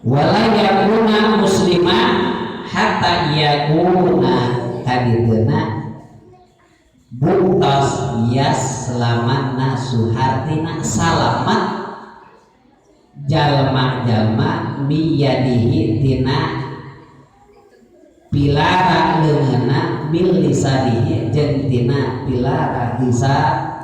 Wala yakuna musliman hatta yakuna kaditeuna buktos yaslaman suhartina salamat jalma-jalma biyadihi tina pilara leungeunna bil lisanihi jeung tina pilara lisan.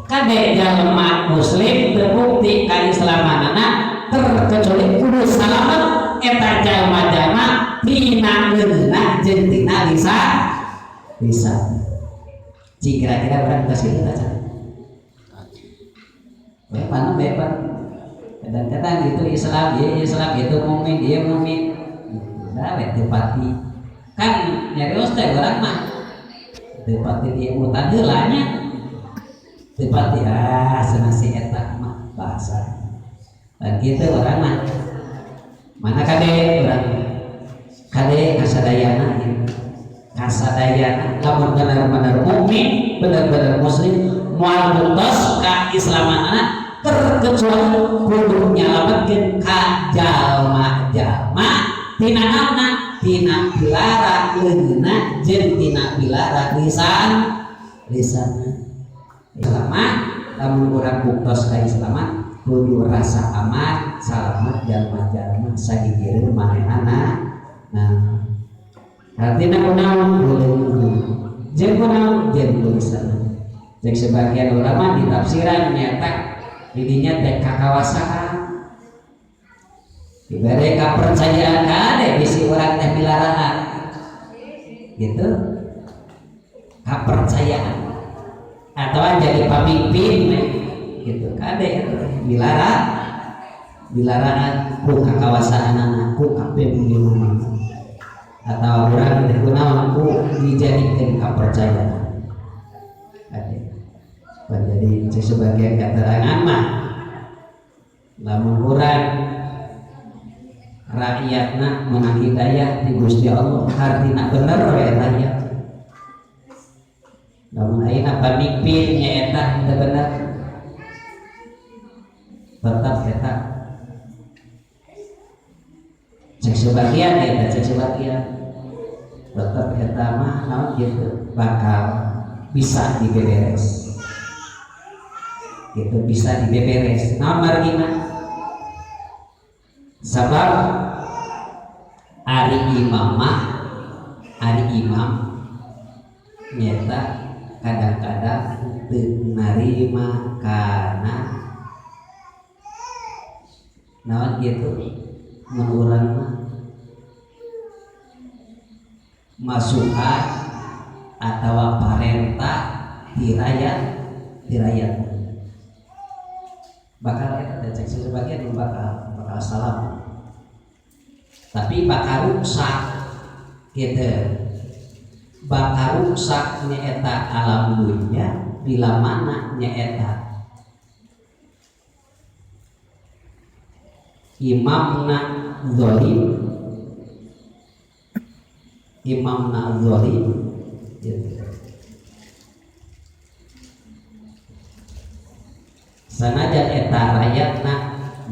Kade jalma muslim terbukti kaislamanana terkecuali kudu salamet eta jalma-jalma tina leungeunna jeung tina lisan. Cik kira-kira urang geus kitu tah. Mana bepan kadang-kadang itu Islam, dia Islam, itu mukmin, dia mukmin. Udah we teu pati. Kan nyarios teh urang mah teu pati dia mutan heula nya. Teu pati ah cenah si eta mah bahasa. Dan kitu urang mah. Mana kade urang kade kasadayana gitu. Kasadayana lamun benar-benar mukmin, benar-benar muslim, moal buktos ka islamanana terkecuali kudu nyalametkeun ka jalma-jalma tina naonna tina pilara leungeunna jeung tina pilara lisan lisanna. Selama lamun urang buktos ka islaman kudu rasa aman salamet jalma-jalma sagigireun manehna. Nah, artinya kunaon leungeun jeung kunaon jeung lisanna. Jeung sebagian ulama ditafsiran nyata didinya teh kakawasaan dibere kapercayaan kade bisi urang teh pilaraan gitu kapercayaan atau jadi pamimpin gitu kade milara milaraan ku kakawasaanana ku kapemimpinan atau urang teh kunaon ku dijadikeun kapercayaan kade. Jadi sebagian keterangan mah lamun urang rakyatna menang hidayah di Gusti Allah hartina bener we rakyat. Lamun ayeuna pamimpin nyaeta teu bener tetap eta cek sebagian eta cek sebagian tetap eta mah naon kitu bakal bisa dibeberes. Itu bisa dibeberes. Naon margina? Sabab ari imam mah ari imam nyata kadang-kadang teu narima kana naon kitu mun urang mah masukan atawa parentah di rakyat di rakyat bakal eta teh cek sebagian bakal bakal salam tapi bakal rusak gitu bakal rusak nyaeta alam dunia bila mana nyaeta imamna zalim imamna zalim gitu. Sanajan eta rakyatna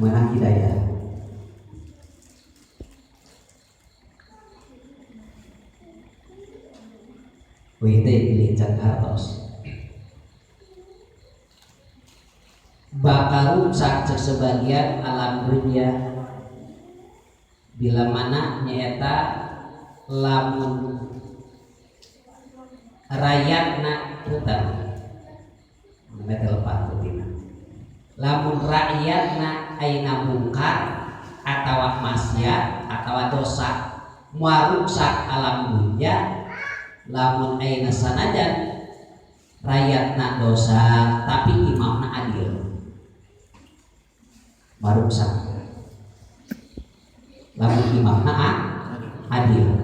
menang hidayah. Wih teh lincang hartos. Bakal rusak cek sebagian alam dunia bila mana nyaeta lamun rakyatna punten namanya lepat tina lamun rakyatna ayeuna mungkar atawa maksiat atawa dosa moal ruksak alam dunia lamun ayeuna sanajan rakyatna dosa tapi imamna adil maruksak lamun imamna adil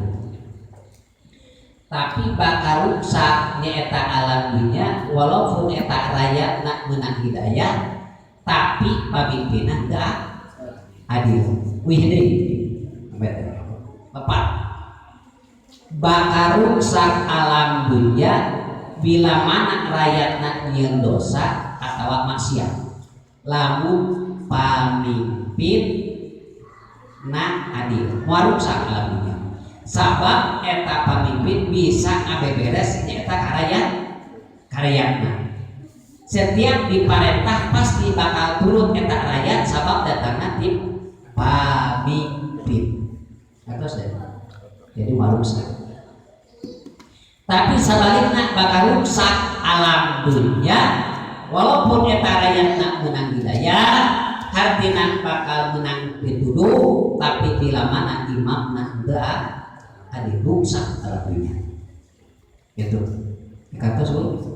tapi bakal ruksak nyaeta alam dunia walaupun eta rakyatna menang hidayah tapi pamimpinna teu adil. Wih deui lepat bakal ruksak alam dunia bila mana rakyatna nyieun dosa atawa maksiat lamun pamimpin Na adil, moal rusak alam dunia. Sabab eta pamimpin bisa ngabeberes nyaeta karayat karayatna. Setiap diparentah pasti bakal turut eta rakyat, sabab datangna ti pamimpin. Atau jadi moal rusak. Tapi sebaliknya bakal rusak alam dunia walaupun eta rakyatna menang hidayah, hartina bakal menang pituduh, tapi bila mana imamna teu adil, rusak alam dunia. Gitu. Kantos, Bu.